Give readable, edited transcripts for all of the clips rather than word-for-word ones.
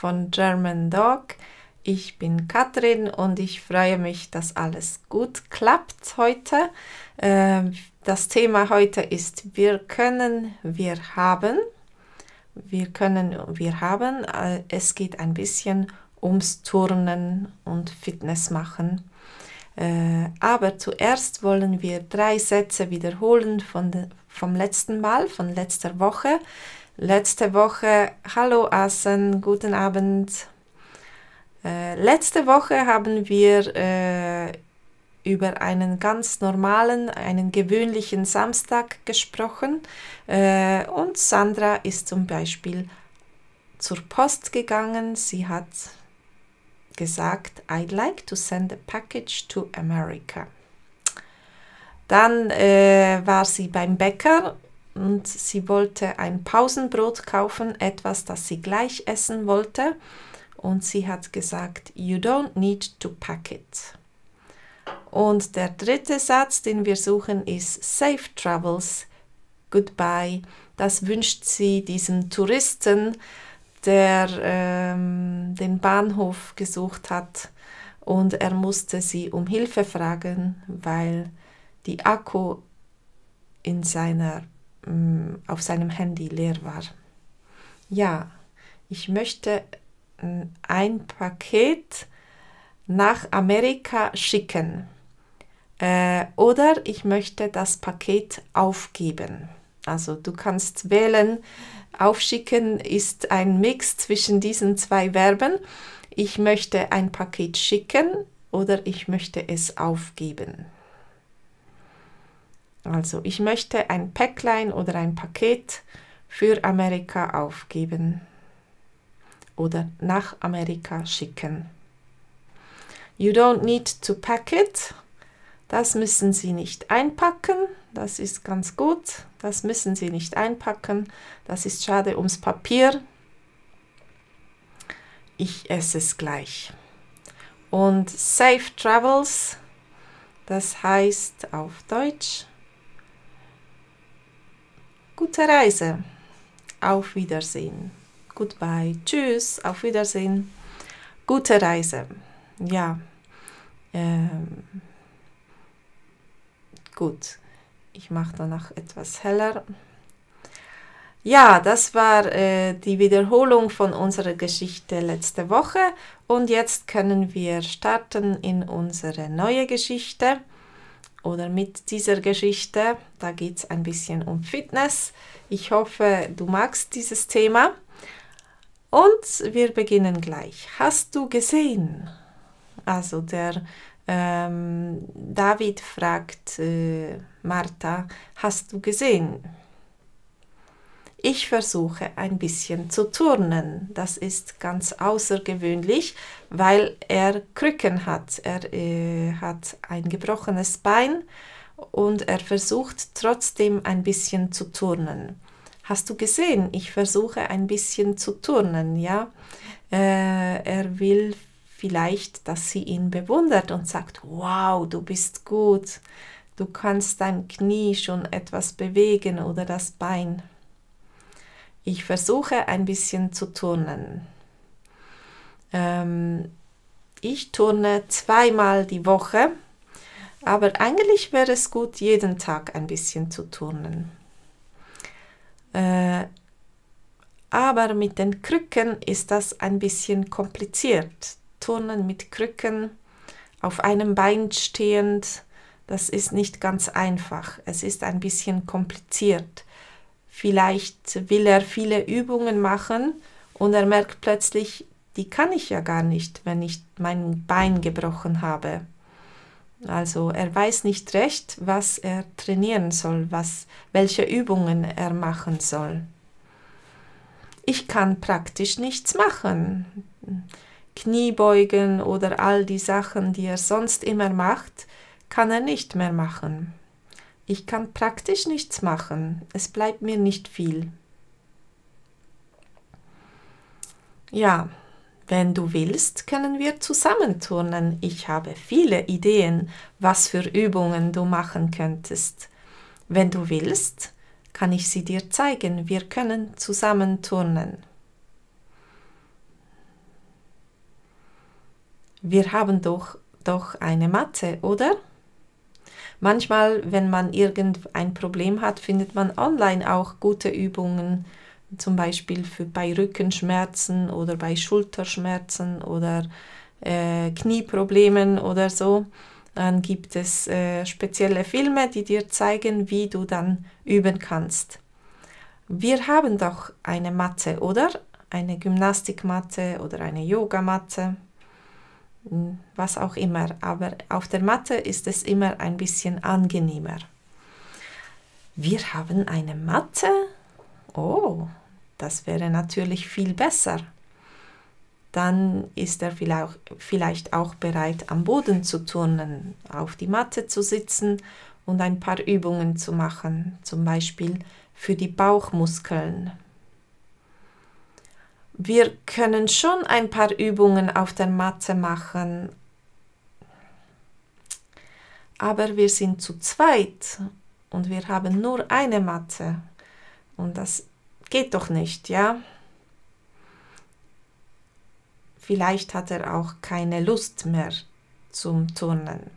von German Dog. Ich bin Katrin und ich freue mich, dass alles gut klappt heute. Das Thema heute ist wir können, wir haben. Wir können, wir haben. Es geht ein bisschen ums Turnen und Fitness machen. Aber zuerst wollen wir 3 Sätze wiederholen vom letzten Mal, von letzter Woche. Letzte Woche, hallo Assen, guten Abend. Letzte Woche haben wir über einen ganz normalen, einen gewöhnlichen Samstag gesprochen. Und Sandra ist zum Beispiel zur Post gegangen. Sie hat gesagt, I'd like to send a package to America. Dann war sie beim Bäcker und sie wollte ein Pausenbrot kaufen, etwas, das sie gleich essen wollte. Und sie hat gesagt, you don't need to pack it. Und der dritte Satz, den wir suchen, ist Safe Travels, goodbye. Das wünscht sie diesem Touristen, der den Bahnhof gesucht hat und er musste sie um Hilfe fragen, weil die Akku auf seinem Handy leer war. Ja, ich möchte ein Paket nach Amerika schicken oder ich möchte das Paket aufgeben. Also du kannst wählen, aufschicken ist ein Mix zwischen diesen 2 Verben. Ich möchte ein Paket schicken oder ich möchte es aufgeben. Also ich möchte ein Päcklein oder ein Paket für Amerika aufgeben oder nach Amerika schicken. You don't need to pack it. Das müssen Sie nicht einpacken. Das ist ganz gut. Das müssen Sie nicht einpacken. Das ist schade ums Papier. Ich esse es gleich. Und Safe Travels, das heißt auf Deutsch gute Reise. Auf Wiedersehen. Goodbye. Tschüss. Auf Wiedersehen. Gute Reise. Ja. Gut. Ich mache danach etwas heller. Ja, das war die Wiederholung von unserer Geschichte letzte Woche und jetzt können wir starten in unsere neue Geschichte oder mit dieser Geschichte. Da geht es ein bisschen um Fitness. Ich hoffe, du magst dieses Thema und wir beginnen gleich. Hast du gesehen? Also der David fragt Martha, hast du gesehen? Ich versuche ein bisschen zu turnen. Das ist ganz außergewöhnlich, weil er Krücken hat. Er hat ein gebrochenes Bein und er versucht trotzdem ein bisschen zu turnen. Hast du gesehen? Ich versuche ein bisschen zu turnen, ja. Er will vielleicht, dass sie ihn bewundert und sagt, wow, du bist gut. Du kannst dein Knie schon etwas bewegen oder das Bein. Ich versuche ein bisschen zu turnen. Ich turne 2-mal die Woche, aber eigentlich wäre es gut, jeden Tag ein bisschen zu turnen. Aber mit den Krücken ist das ein bisschen kompliziert. Turnen mit Krücken, auf einem Bein stehend, das ist nicht ganz einfach. Es ist ein bisschen kompliziert. Vielleicht will er viele Übungen machen und er merkt plötzlich, die kann ich ja gar nicht, wenn ich mein Bein gebrochen habe. Also er weiß nicht recht, was er trainieren soll, welche Übungen er machen soll. Ich kann praktisch nichts machen. Kniebeugen oder all die Sachen, die er sonst immer macht, kann er nicht mehr machen. Ich kann praktisch nichts machen. Es bleibt mir nicht viel. Ja, wenn du willst, können wir zusammen turnen. Ich habe viele Ideen, was für Übungen du machen könntest. Wenn du willst, kann ich sie dir zeigen. Wir können zusammen turnen. Wir haben doch eine Matte, oder? Manchmal, wenn man irgendein Problem hat, findet man online auch gute Übungen, zum Beispiel bei Rückenschmerzen oder bei Schulterschmerzen oder Knieproblemen oder so. Dann gibt es spezielle Filme, die dir zeigen, wie du dann üben kannst. Wir haben doch eine Matte, oder? Eine Gymnastikmatte oder eine Yogamatte, was auch immer. Aber auf der Matte ist es immer ein bisschen angenehmer. Wir haben eine Matte? Oh, das wäre natürlich viel besser. Dann ist er vielleicht auch bereit, am Boden zu turnen, auf die Matte zu sitzen und ein paar Übungen zu machen, zum Beispiel für die Bauchmuskeln. Wir können schon ein paar Übungen auf der Matte machen, aber wir sind zu zweit und wir haben nur eine Matte und das geht doch nicht, ja? Vielleicht hat er auch keine Lust mehr zum Turnen.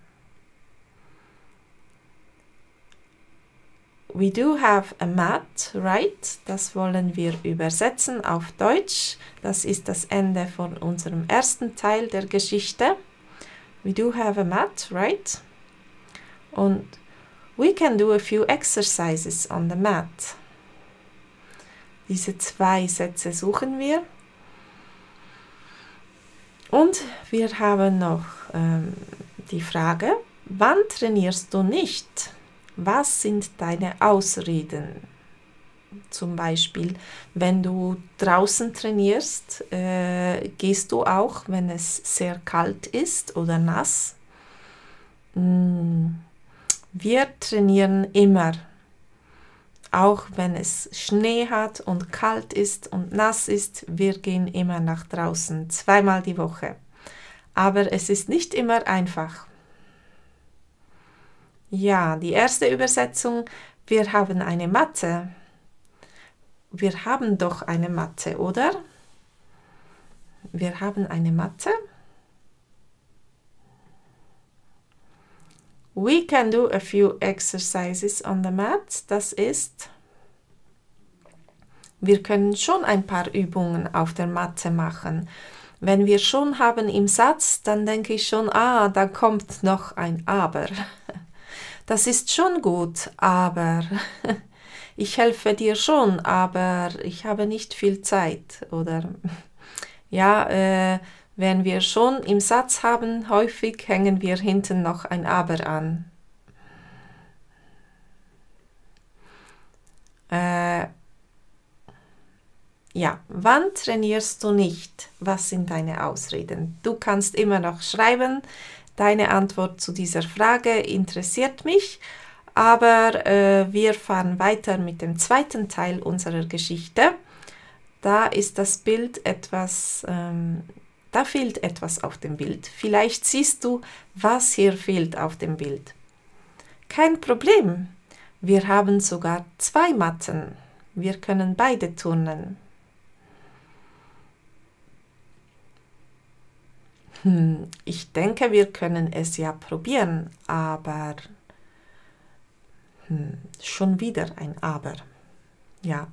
We do have a mat, right? Das wollen wir übersetzen auf Deutsch. Das ist das Ende von unserem ersten Teil der Geschichte. We do have a mat, right? Und we can do a few exercises on the mat. Diese 2 Sätze suchen wir. Und wir haben noch die Frage, wann trainierst du nicht? Was sind deine Ausreden? Zum Beispiel, wenn du draußen trainierst, gehst du auch, wenn es sehr kalt ist oder nass? Wir trainieren immer, auch wenn es Schnee hat und kalt ist und nass ist, wir gehen immer nach draußen, 2-mal die Woche. Aber es ist nicht immer einfach. Ja, die erste Übersetzung, wir haben eine Matte. Wir haben doch eine Matte, oder? Wir haben eine Matte. We can do a few exercises on the mat. Das ist, wir können schon ein paar Übungen auf der Matte machen. Wenn wir schon haben im Satz, dann denke ich schon, da kommt noch ein Aber. Das ist schon gut, aber ich helfe dir schon, aber ich habe nicht viel Zeit. Oder ja, wenn wir schon im Satz haben, häufig hängen wir hinten noch ein Aber an. Ja, wann trainierst du nicht? Was sind deine Ausreden? Du kannst immer noch schreiben. Deine Antwort zu dieser Frage interessiert mich, aber wir fahren weiter mit dem zweiten Teil unserer Geschichte. Da ist das Bild etwas, da fehlt etwas auf dem Bild. Vielleicht siehst du, was hier fehlt auf dem Bild. Kein Problem, wir haben sogar 2 Matten. Wir können beide turnen. Ich denke, wir können es ja probieren, aber schon wieder ein Aber. Ja,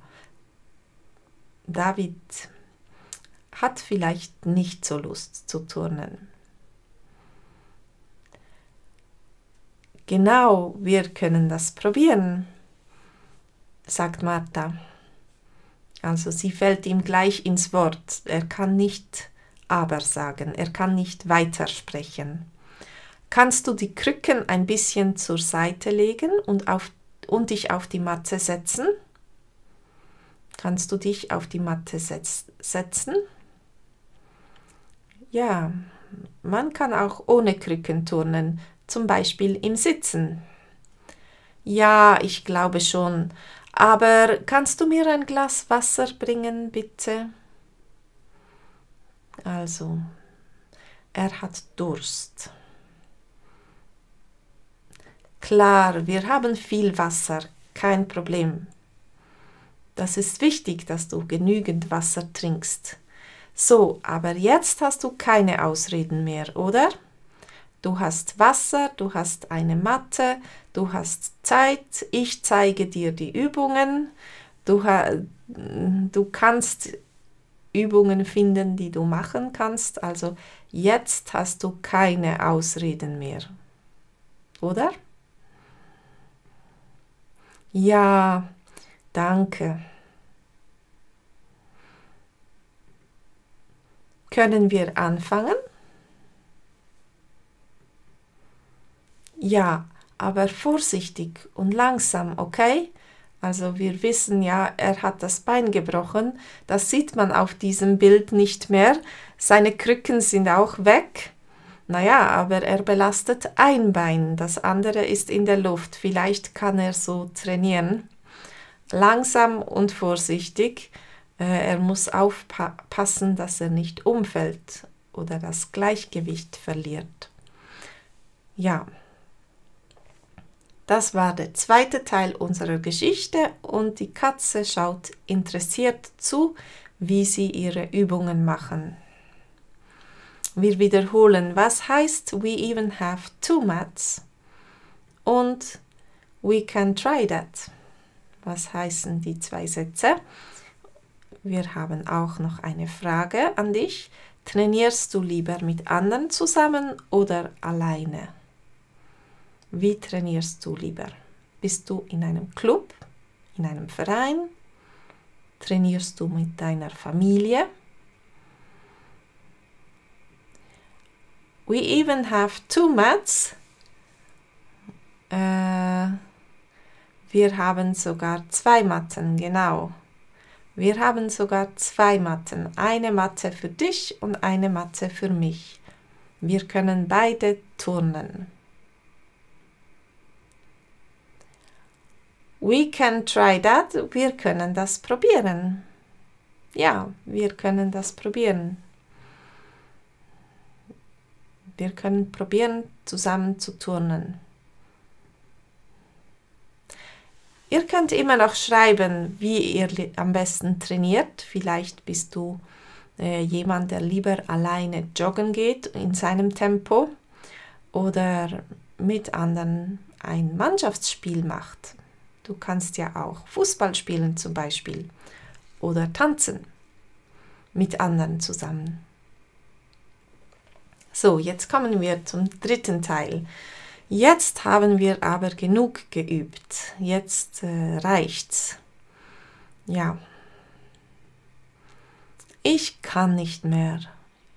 David hat vielleicht nicht so Lust zu turnen. Genau, wir können das probieren, sagt Martha. Also sie fällt ihm gleich ins Wort. Er kann nicht aber sagen, er kann nicht weitersprechen. Kannst du die Krücken ein bisschen zur Seite legen und dich auf die Matte setzen? Kannst du dich auf die Matte setzen? Ja, man kann auch ohne Krücken turnen, zum Beispiel im Sitzen. Ja, ich glaube schon, aber kannst du mir ein Glas Wasser bringen, bitte? Also, er hat Durst. Klar, wir haben viel Wasser, kein Problem. Das ist wichtig, dass du genügend Wasser trinkst. So, aber jetzt hast du keine Ausreden mehr, oder? Du hast Wasser, du hast eine Matte, du hast Zeit, ich zeige dir die Übungen, du kannst Übungen finden, die du machen kannst, also jetzt hast du keine Ausreden mehr, oder? Ja, danke. Können wir anfangen? Ja, aber vorsichtig und langsam, okay? Also wir wissen ja, er hat das Bein gebrochen. Das sieht man auf diesem Bild nicht mehr. Seine Krücken sind auch weg. Naja, aber er belastet ein Bein, das andere ist in der Luft. Vielleicht kann er so trainieren. Langsam und vorsichtig. Er muss aufpassen, dass er nicht umfällt oder das Gleichgewicht verliert. Ja. Das war der zweite Teil unserer Geschichte und die Katze schaut interessiert zu, wie sie ihre Übungen machen. Wir wiederholen, was heißt we even have two mats und we can try that. Was heißen die zwei Sätze? Wir haben auch noch eine Frage an dich. Trainierst du lieber mit anderen zusammen oder alleine? Wie trainierst du lieber? Bist du in einem Club, in einem Verein? Trainierst du mit deiner Familie? We even have two mats. Wir haben sogar zwei Matten, genau. Wir haben sogar zwei Matten. Eine Matte für dich und eine Matte für mich. Wir können beide turnen. We can try that. Wir können das probieren. Ja, wir können das probieren. Wir können probieren, zusammen zu turnen. Ihr könnt immer noch schreiben, wie ihr am besten trainiert. Vielleicht bist du jemand, der lieber alleine joggen geht in seinem Tempo oder mit anderen ein Mannschaftsspiel macht. Du kannst ja auch Fußball spielen zum Beispiel oder tanzen mit anderen zusammen. So, jetzt kommen wir zum dritten Teil. Jetzt haben wir aber genug geübt. Jetzt reicht's. Ja. Ich kann nicht mehr.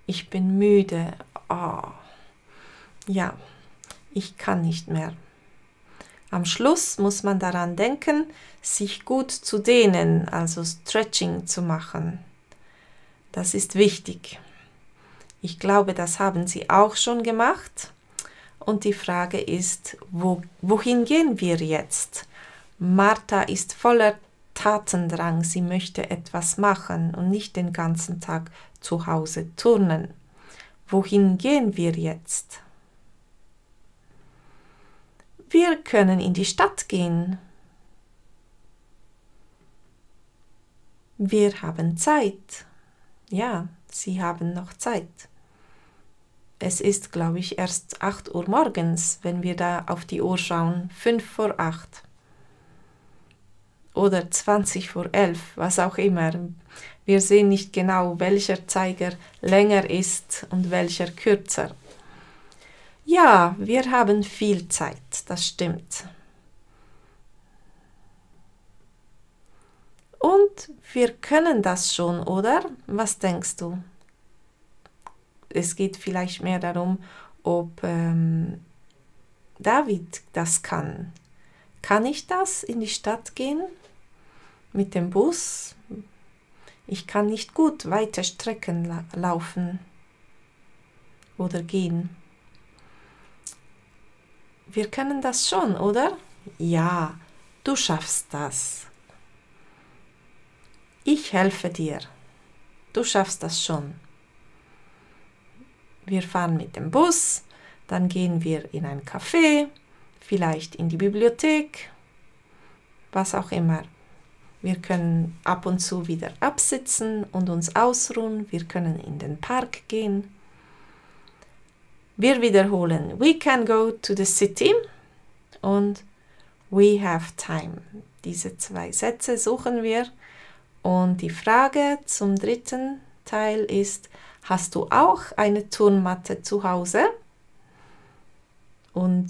Ich bin müde. Oh. Ja, ich kann nicht mehr. Am Schluss muss man daran denken, sich gut zu dehnen, also Stretching zu machen. Das ist wichtig. Ich glaube, das haben Sie auch schon gemacht. Und die Frage ist, wohin gehen wir jetzt? Martha ist voller Tatendrang. Sie möchte etwas machen und nicht den ganzen Tag zu Hause turnen. Wohin gehen wir jetzt? Wir können in die Stadt gehen. Wir haben Zeit. Ja, Sie haben noch Zeit. Es ist, glaube ich, erst 8 Uhr morgens, wenn wir da auf die Uhr schauen, 5 vor 8. Oder 20 vor 11, was auch immer. Wir sehen nicht genau, welcher Zeiger länger ist und welcher kürzer. Ja, wir haben viel Zeit, das stimmt. Und wir können das schon, oder? Was denkst du? Es geht vielleicht mehr darum, ob David das kann. Kann ich das, in die Stadt gehen? Mit dem Bus? Ich kann nicht gut weite Strecken laufen oder gehen. Wir können das schon, oder? Ja, du schaffst das. Ich helfe dir. Du schaffst das schon. Wir fahren mit dem Bus, dann gehen wir in ein Café, vielleicht in die Bibliothek, was auch immer. Wir können ab und zu wieder absitzen und uns ausruhen. Wir können in den Park gehen. Wir wiederholen. We can go to the city und we have time. Diese 2 Sätze suchen wir. Und die Frage zum dritten Teil ist, hast du auch eine Turnmatte zu Hause? Und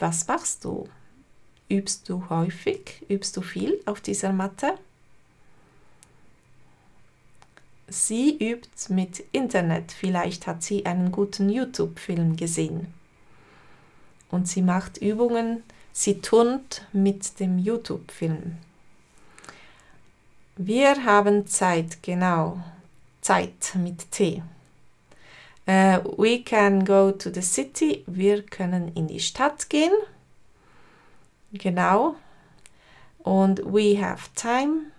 was machst du? Übst du häufig? Übst du viel auf dieser Matte? Sie übt mit Internet. Vielleicht hat sie einen guten YouTube-Film gesehen. Und sie macht Übungen, sie turnt mit dem YouTube-Film. Wir haben Zeit, genau. Zeit mit T. We can go to the city. Wir können in die Stadt gehen. Genau. Und we have time.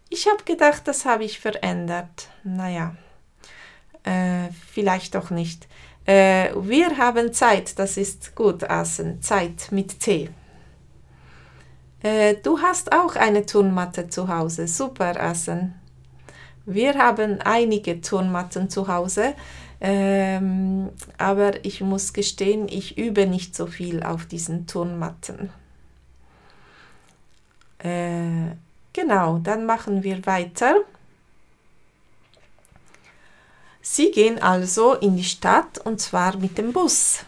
Ich habe gedacht, das habe ich verändert. Naja, vielleicht doch nicht. Wir haben Zeit, das ist gut, Asen. Zeit mit T. Du hast auch eine Turnmatte zu Hause. Super, Asen. Wir haben einige Turnmatten zu Hause, aber ich muss gestehen, ich übe nicht so viel auf diesen Turnmatten. Genau, dann machen wir weiter. Sie gehen also in die Stadt und zwar mit dem Bus.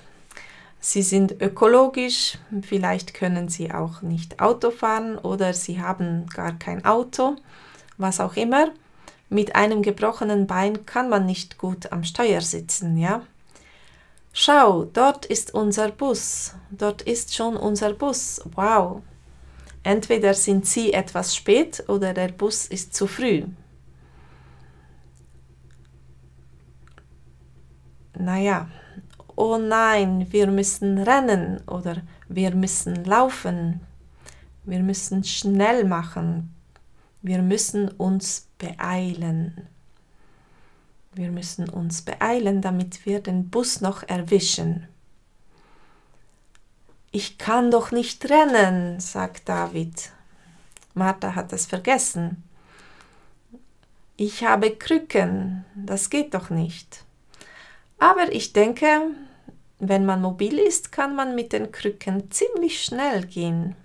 Sie sind ökologisch, vielleicht können Sie auch nicht Auto fahren oder Sie haben gar kein Auto, was auch immer. Mit einem gebrochenen Bein kann man nicht gut am Steuer sitzen, ja? Schau, dort ist unser Bus. Dort ist schon unser Bus. Wow! Entweder sind Sie etwas spät oder der Bus ist zu früh. Naja, oh nein, wir müssen rennen oder wir müssen laufen. Wir müssen schnell machen. Wir müssen uns beeilen. Wir müssen uns beeilen, damit wir den Bus noch erwischen. Ich kann doch nicht rennen, sagt David. Martha hat es vergessen. Ich habe Krücken, das geht doch nicht. Aber ich denke, wenn man mobil ist, kann man mit den Krücken ziemlich schnell gehen.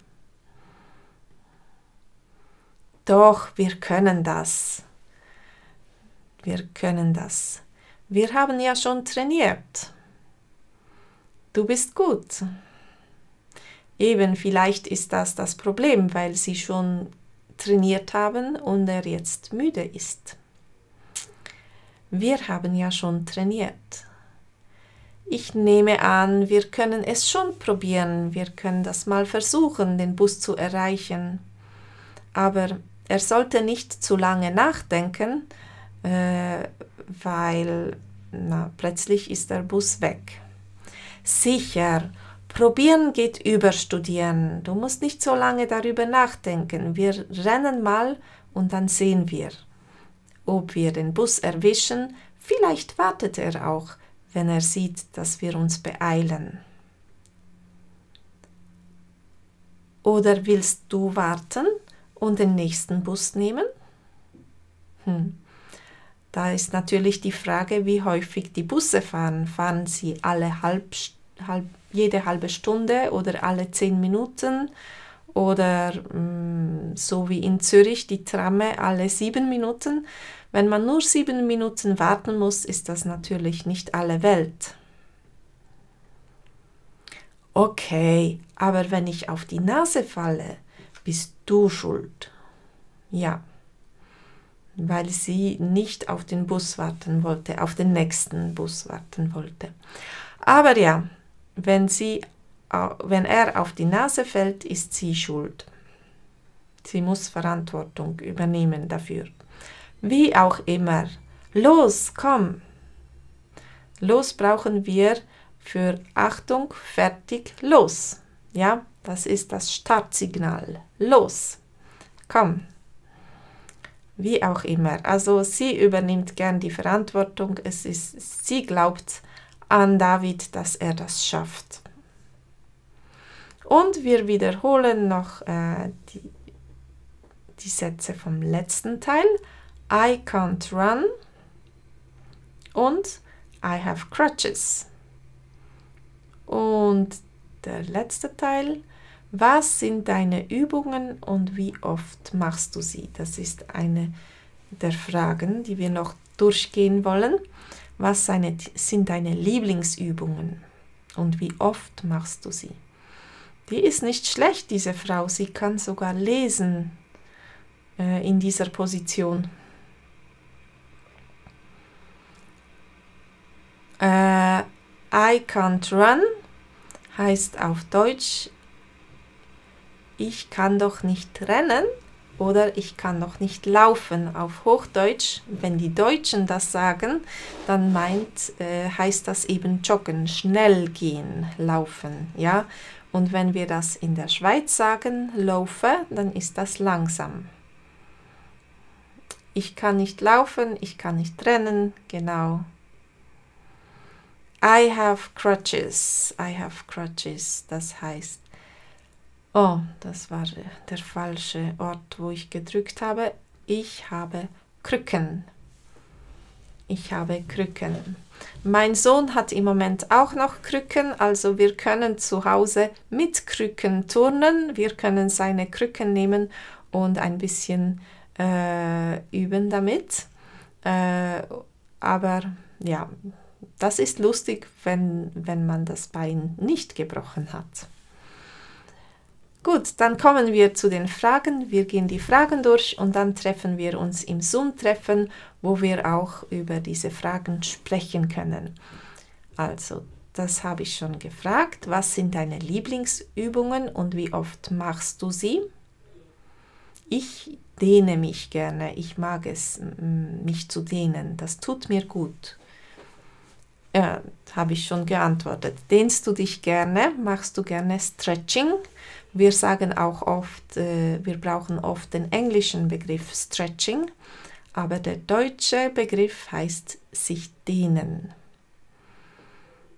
Doch, wir können das. Wir können das. Wir haben ja schon trainiert. Du bist gut. Eben, vielleicht ist das das Problem, weil sie schon trainiert haben und er jetzt müde ist. Wir haben ja schon trainiert. Ich nehme an, wir können es schon probieren. Wir können das mal versuchen, den Bus zu erreichen. Aber er sollte nicht zu lange nachdenken, weil plötzlich ist der Bus weg. Sicher, probieren geht über studieren. Du musst nicht so lange darüber nachdenken. Wir rennen mal und dann sehen wir, ob wir den Bus erwischen. Vielleicht wartet er auch, wenn er sieht, dass wir uns beeilen. Oder willst du warten und den nächsten Bus nehmen? Da ist natürlich die Frage, wie häufig die Busse fahren. Fahren sie jede halbe Stunde oder alle 10 Minuten? Oder so wie in Zürich die Tramme alle 7 Minuten? Wenn man nur 7 Minuten warten muss, ist das natürlich nicht alle Welt. Okay, aber wenn ich auf die Nase falle, bist du schuld. Ja, weil sie nicht auf den Bus warten wollte, auf den nächsten Bus warten wollte. Aber ja, wenn er auf die Nase fällt, ist sie schuld. Sie muss Verantwortung übernehmen dafür. Wie auch immer. Los, komm! Los brauchen wir für Achtung, fertig, los. Ja, das ist das Startsignal. Los! Komm! Wie auch immer. Also sie übernimmt gern die Verantwortung. Sie glaubt an David, dass er das schafft. Und wir wiederholen noch die Sätze vom letzten Teil. I can't run und I have crutches. Und der letzte Teil. Was sind deine Übungen und wie oft machst du sie? Das ist eine der Fragen, die wir noch durchgehen wollen. Was sind deine Lieblingsübungen und wie oft machst du sie? Die ist nicht schlecht, diese Frau. Sie kann sogar lesen in dieser Position. I can't run heißt auf Deutsch, ich kann doch nicht rennen oder ich kann doch nicht laufen. Auf Hochdeutsch, wenn die Deutschen das sagen, dann heißt das eben joggen, schnell gehen, laufen. Ja? Und wenn wir das in der Schweiz sagen, laufe, dann ist das langsam. Ich kann nicht laufen, ich kann nicht rennen, genau. I have crutches, das heißt, oh, das war der falsche Ort, wo ich gedrückt habe. Ich habe Krücken. Mein Sohn hat im Moment auch noch Krücken, also wir können zu Hause mit Krücken turnen. Wir können seine Krücken nehmen und ein bisschen üben damit. Aber ja, das ist lustig, wenn man das Bein nicht gebrochen hat. Gut, dann kommen wir zu den Fragen. Wir gehen die Fragen durch und dann treffen wir uns im Zoom-Treffen, wo wir auch über diese Fragen sprechen können. Also, das habe ich schon gefragt. Was sind deine Lieblingsübungen und wie oft machst du sie? Ich dehne mich gerne. Ich mag es, mich zu dehnen. Das tut mir gut. Ja, habe ich schon geantwortet. Dehnst du dich gerne? Machst du gerne Stretching? Wir sagen auch oft, wir brauchen oft den englischen Begriff Stretching, aber der deutsche Begriff heißt sich dehnen.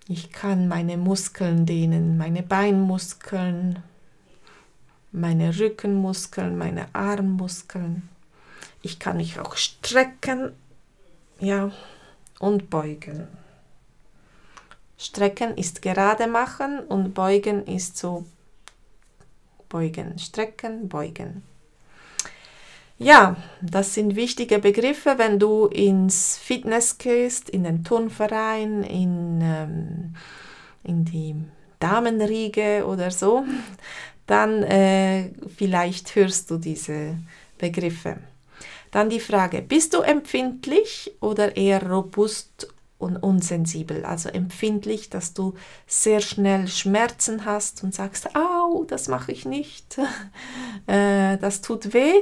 Ich kann meine Muskeln dehnen, meine Beinmuskeln, meine Rückenmuskeln, meine Armmuskeln. Ich kann mich auch strecken, ja, und beugen. Strecken ist gerade machen und beugen ist so beugen, strecken, beugen. Ja, das sind wichtige Begriffe, wenn du ins Fitness gehst, in den Turnverein, in die Damenriege oder so, dann vielleicht hörst du diese Begriffe. Dann die Frage, bist du empfindlich oder eher robust und unsensibel, also empfindlich, dass du sehr schnell Schmerzen hast und sagst, au, das mache ich nicht, das tut weh,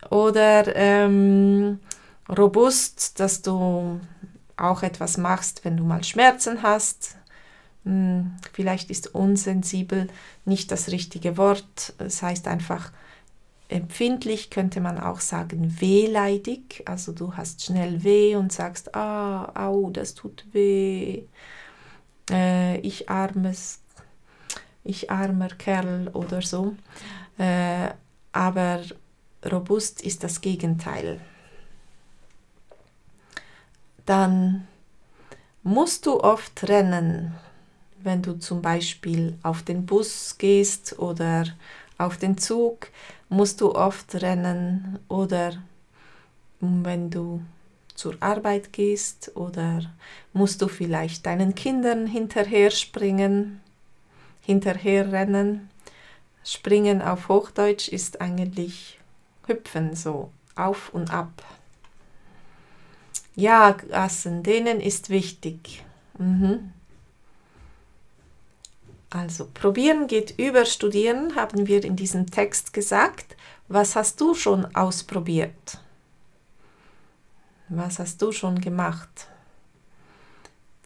oder robust, dass du auch etwas machst, wenn du mal Schmerzen hast. Vielleicht ist unsensibel nicht das richtige Wort, es heißt einfach empfindlich, könnte man auch sagen wehleidig, also du hast schnell weh und sagst, au, das tut weh, ich armer Kerl oder so. Aber robust ist das Gegenteil. Dann musst du oft rennen, wenn du zum Beispiel auf den Bus gehst oder auf den Zug, musst du oft rennen, oder wenn du zur Arbeit gehst, oder musst du vielleicht deinen Kindern hinterherrennen. Springen auf Hochdeutsch ist eigentlich hüpfen, so auf und ab. Ja, Gassen, denen ist wichtig. Also, probieren geht über studieren, haben wir in diesem Text gesagt. Was hast du schon ausprobiert? Was hast du schon gemacht?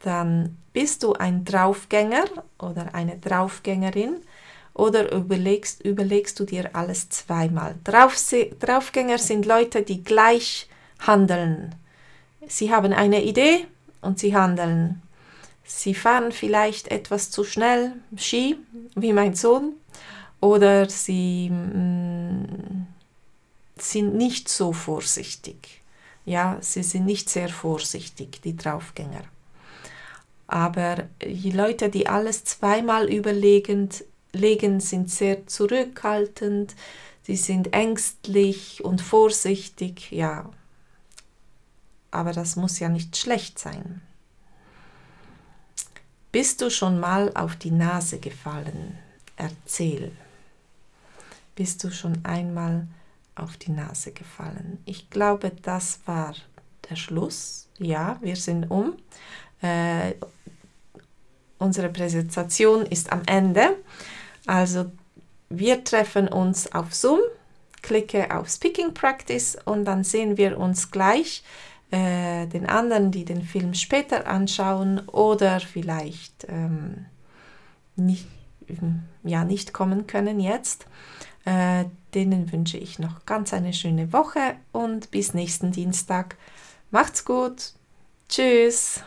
Dann bist du ein Draufgänger oder eine Draufgängerin oder überlegst du dir alles zweimal. Draufgänger sind Leute, die gleich handeln. Sie haben eine Idee und sie handeln. Sie fahren vielleicht etwas zu schnell Ski, wie mein Sohn, oder sie sind nicht so vorsichtig. Ja, sie sind nicht sehr vorsichtig, die Draufgänger. Aber die Leute, die alles zweimal legen, sind sehr zurückhaltend, sie sind ängstlich und vorsichtig, ja. Aber das muss ja nicht schlecht sein. Bist du schon mal auf die Nase gefallen? Erzähl. Bist du schon einmal auf die Nase gefallen? Ich glaube, das war der Schluss. Ja, wir sind um. Unsere Präsentation ist am Ende. Also wir treffen uns auf Zoom. Klicke auf Speaking Practice und dann sehen wir uns gleich. Den anderen, die den Film später anschauen oder vielleicht nicht kommen können jetzt. Denen wünsche ich noch ganz eine schöne Woche und bis nächsten Dienstag. Macht's gut. Tschüss.